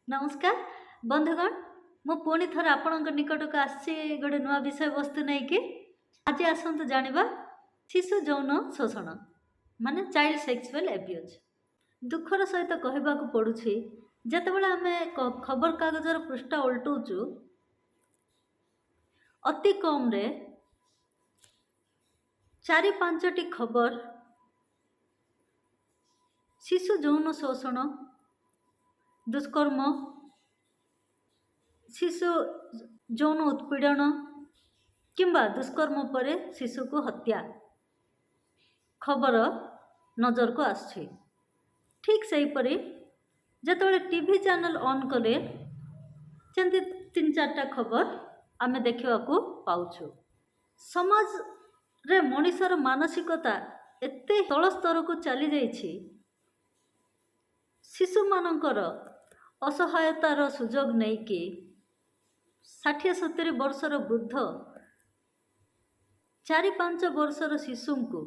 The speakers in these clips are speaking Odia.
ନମସ୍କାର ବନ୍ଧୁଗଣ, ମୁଁ ପୁଣି ଥରେ ଆପଣଙ୍କ ନିକଟକୁ ଆସିଛି ଗୋଟେ ନୂଆ ବିଷୟବସ୍ତୁ ନେଇକି। ଆଜି ଆସନ୍ତୁ ଜାଣିବା ଶିଶୁ ଯୌନ ଶୋଷଣ, ମାନେ ଚାଇଲ୍ଡ ସେକ୍ସୁଆଲ୍ ଏବ୍ୟୁଜ୍। ଦୁଃଖର ସହିତ କହିବାକୁ ପଡ଼ୁଛି, ଯେତେବେଳେ ଆମେ ଖବରକାଗଜର ପୃଷ୍ଠା ଓଲଟଉଛୁ, ଅତି କମ୍ରେ ଚାରି ପାଞ୍ଚଟି ଖବର ଶିଶୁ ଯୌନ ଶୋଷଣ, ଦୁଷ୍କର୍ମ, ଶିଶୁ ଯୌନ ଉତ୍ପୀଡ଼ନ କିମ୍ବା ଦୁଷ୍କର୍ମ ପରେ ଶିଶୁକୁ ହତ୍ୟା ଖବର ନଜରକୁ ଆସୁଛି। ଠିକ୍ ସେହିପରି ଯେତେବେଳେ ଟିଭି ଚ୍ୟାନେଲ୍ ଅନ୍ କଲେ, ସେମିତି ତିନି ଚାରିଟା ଖବର ଆମେ ଦେଖିବାକୁ ପାଉଛୁ। ସମାଜରେ ମଣିଷର ମାନସିକତା ଏତେ ତଳ ସ୍ତରକୁ ଚାଲିଯାଇଛି, ଶିଶୁମାନଙ୍କର ଅସହାୟତାର ସୁଯୋଗ ନେଇକି 60-70 ବର୍ଷର ବୃଦ୍ଧ 4-5 ବର୍ଷର ଶିଶୁଙ୍କୁ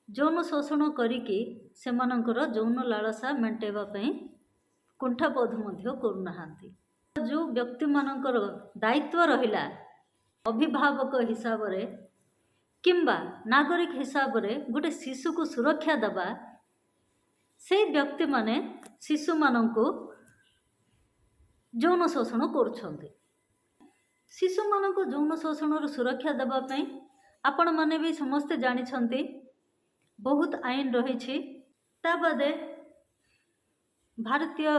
ଯୌନ ଶୋଷଣ କରିକି ସେମାନଙ୍କର ଯୌନ ଲାଳସା ମେଣ୍ଟାଇବା ପାଇଁ କୁଣ୍ଠାବୋଧ ମଧ୍ୟ କରୁନାହାନ୍ତି। ଯେଉଁ ବ୍ୟକ୍ତିମାନଙ୍କର ଦାୟିତ୍ୱ ରହିଲା ଅଭିଭାବକ ହିସାବରେ କିମ୍ବା ନାଗରିକ ହିସାବରେ ଗୋଟେ ଶିଶୁକୁ ସୁରକ୍ଷା ଦେବା, ସେଇ ବ୍ୟକ୍ତିମାନେ ଶିଶୁମାନଙ୍କୁ ଯୌନ ଶୋଷଣ କରୁଛନ୍ତି। ଶିଶୁମାନଙ୍କୁ ଯୌନ ଶୋଷଣରୁ ସୁରକ୍ଷା ଦେବା ପାଇଁ ଆପଣମାନେ ବି ସମସ୍ତେ ଜାଣିଛନ୍ତି, ବହୁତ ଆଇନ ରହିଛି। ତା ବାଦେ ଭାରତୀୟ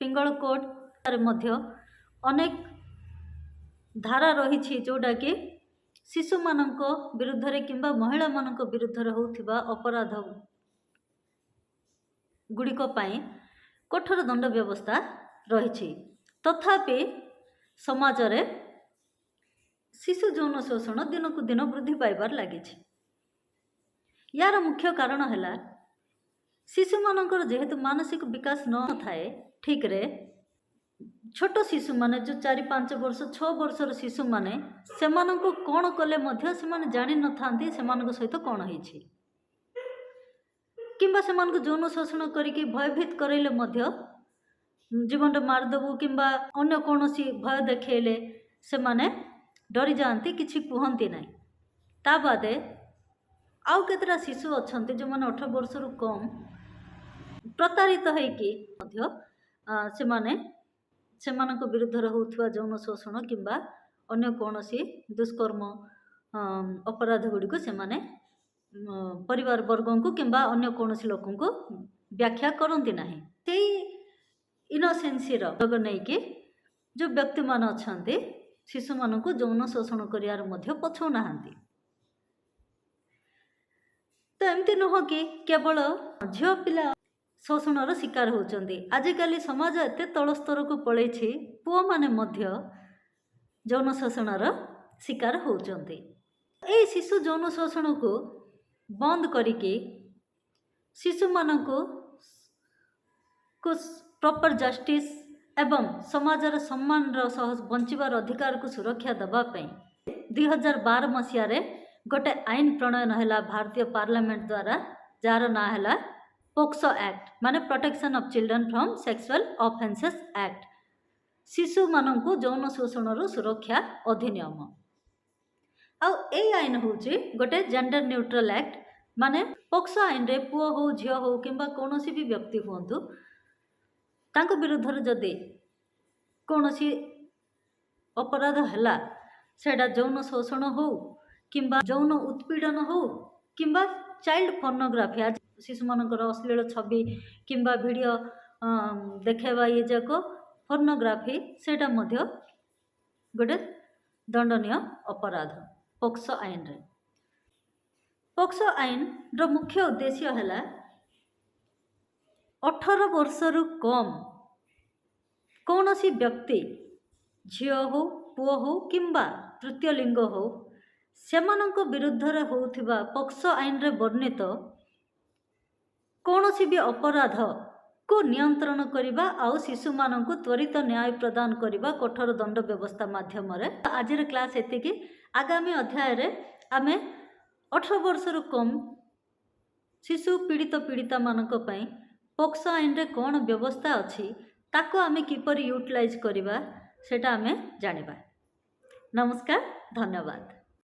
ପିଙ୍ଗଳ କୋଡ଼ରେ ମଧ୍ୟ ଅନେକ ଧାରା ରହିଛି, ଯେଉଁଟାକି ଶିଶୁମାନଙ୍କ ବିରୁଦ୍ଧରେ କିମ୍ବା ମହିଳାମାନଙ୍କ ବିରୁଦ୍ଧରେ ହେଉଥିବା ଅପରାଧ ଗୁଡ଼ିକ ପାଇଁ କଠୋର ଦଣ୍ଡ ବ୍ୟବସ୍ଥା ରହିଛି। ତଥାପି ସମାଜରେ ଶିଶୁ ଯୌନ ଶୋଷଣ ଦିନକୁ ଦିନ ବୃଦ୍ଧି ପାଇବାରେ ଲାଗିଛି। ୟାର ମୁଖ୍ୟ କାରଣ ହେଲା, ଶିଶୁମାନଙ୍କର ଯେହେତୁ ମାନସିକ ବିକାଶ ନଥାଏ ଠିକରେ, ଛୋଟ ଶିଶୁମାନେ ଯେଉଁ 4-5 ବର୍ଷ, 6 ବର୍ଷର ଶିଶୁମାନେ, ସେମାନଙ୍କୁ କ'ଣ କଲେ ମଧ୍ୟ ସେମାନେ ଜାଣିନଥାନ୍ତି ସେମାନଙ୍କ ସହିତ କ'ଣ ହେଇଛି। କିମ୍ବା ସେମାନଙ୍କୁ ଯୌନ ଶୋଷଣ କରିକି ଭୟଭୀତ କରାଇଲେ ମଧ୍ୟ, ଜୀବନରେ ମାରିଦେବୁ କିମ୍ବା ଅନ୍ୟ କୌଣସି ଭୟ ଦେଖାଇଲେ ସେମାନେ ଡରିଯାଆନ୍ତି, କିଛି କୁହନ୍ତି ନାହିଁ। ତା ବାଦେ ଆଉ କେତେଟା ଶିଶୁ ଅଛନ୍ତି, ଯେଉଁମାନେ 18 ବର୍ଷରୁ କମ୍, ପ୍ରତାରିତ ହେଇକି ମଧ୍ୟ ସେମାନେ ସେମାନଙ୍କ ବିରୁଦ୍ଧରେ ହେଉଥିବା ଯୌନ ଶୋଷଣ କିମ୍ବା ଅନ୍ୟ କୌଣସି ଦୁଷ୍କର୍ମ ଅପରାଧ ଗୁଡ଼ିକୁ ସେମାନେ ପରିବାର ବର୍ଗଙ୍କୁ କିମ୍ବା ଅନ୍ୟ କୌଣସି ଲୋକଙ୍କୁ ବ୍ୟାଖ୍ୟା କରନ୍ତି ନାହିଁ। ସେଇ ଇନୋସେନ୍ସିର ସୁଯୋଗ ନେଇକି ଯେଉଁ ବ୍ୟକ୍ତିମାନେ ଅଛନ୍ତି, ଶିଶୁମାନଙ୍କୁ ଯୌନ ଶୋଷଣ କରିବାର ମଧ୍ୟ ପଛଉନାହାନ୍ତି। ତ ଏମିତି ନୁହଁ କି କେବଳ ଝିଅ ପିଲା ଶୋଷଣର ଶିକାର ହେଉଛନ୍ତି। ଆଜିକାଲି ସମାଜ ଏତେ ତଳ ସ୍ତରକୁ ପଳେଇଛି, ପୁଅମାନେ ମଧ୍ୟ ଯୌନ ଶୋଷଣର ଶିକାର ହେଉଛନ୍ତି। ଏଇ ଶିଶୁ ଯୌନ ଶୋଷଣକୁ ବନ୍ଦ କରିକି ଶିଶୁମାନଙ୍କୁ ପ୍ରପର୍ ଜଷ୍ଟିସ୍ ଏବଂ ସମାଜର ସମ୍ମାନର ସହ ବଞ୍ଚିବାର ଅଧିକାରକୁ ସୁରକ୍ଷା ଦେବା ପାଇଁ 2012 ମସିହାରେ ଗୋଟେ ଆଇନ ପ୍ରଣୟନ ହେଲା ଭାରତୀୟ ପାର୍ଲାମେଣ୍ଟ ଦ୍ୱାରା, ଯାହାର ନାଁ ହେଲା ପୋକ୍ସୋ ଆକ୍ଟ, ମାନେ Protection of Children from Sexual Offences Act, ଶିଶୁମାନଙ୍କୁ ଯୌନ ଶୋଷଣରୁ ସୁରକ୍ଷା ଅଧିନିୟମ। ଆଉ ଏଇ ଆଇନ ହେଉଛି ଗୋଟେ ଜେଣ୍ଡର ନ୍ୟୁଟ୍ରାଲ୍ ଆକ୍ଟ, ମାନେ ପୋକ୍ସୋ ଆଇନରେ ପୁଅ ହଉ, ଝିଅ ହଉ କିମ୍ବା କୌଣସି ବି ବ୍ୟକ୍ତି ହୁଅନ୍ତୁ, ତାଙ୍କ ବିରୁଦ୍ଧରେ ଯଦି କୌଣସି ଅପରାଧ ହେଲା, ସେଇଟା ଯୌନ ଶୋଷଣ ହଉ କିମ୍ବା ଯୌନ ଉତ୍ପୀଡ଼ନ ହଉ କିମ୍ବା ଚାଇଲ୍ଡ ପର୍ନୋଗ୍ରାଫି, ଆଜି ଶିଶୁମାନଙ୍କର ଅଶ୍ଳୀଳ ଛବି କିମ୍ବା ଭିଡ଼ିଓ ଦେଖାଇବା, ଇଏ ଯାକ ପର୍ନୋଗ୍ରାଫି, ସେଇଟା ମଧ୍ୟ ଗୋଟେ ଦଣ୍ଡନୀୟ ଅପରାଧ ପୋକ୍ସୋ ଆଇନରେ। ପୋକ୍ସୋ ଆଇନର ମୁଖ୍ୟ ଉଦ୍ଦେଶ୍ୟ ହେଲା 18 ବର୍ଷରୁ କମ୍ କୌଣସି ବ୍ୟକ୍ତି, ଝିଅ ହଉ, ପୁଅ ହଉ କିମ୍ବା ତୃତୀୟ ଲିଙ୍ଗ ହଉ, ସେମାନଙ୍କ ବିରୁଦ୍ଧରେ ହେଉଥିବା ପୋକ୍ସୋ ଆଇନରେ ବର୍ଣ୍ଣିତ କୌଣସି ବି ଅପରାଧକୁ ନିୟନ୍ତ୍ରଣ କରିବା ଆଉ ଶିଶୁମାନଙ୍କୁ ତ୍ୱରିତ ନ୍ୟାୟ ପ୍ରଦାନ କରିବା କଠୋର ଦଣ୍ଡ ବ୍ୟବସ୍ଥା ମାଧ୍ୟମରେ। ଆଜିର କ୍ଲାସ୍ ଏତିକି। ଆଗାମୀ ଅଧ୍ୟାୟରେ ଆମେ 18 ବର୍ଷରୁ କମ୍ ଶିଶୁ ପୀଡ଼ିତ ପୀଡ଼ିତାମାନଙ୍କ ପାଇଁ ପୋକ୍ସୋ ଆଇନରେ କ'ଣ ବ୍ୟବସ୍ଥା ଅଛି, ତାକୁ ଆମେ କିପରି ୟୁଟିଲାଇଜ୍ କରିବା, ସେଇଟା ଆମେ ଜାଣିବା। ନମସ୍କାର, ଧନ୍ୟବାଦ।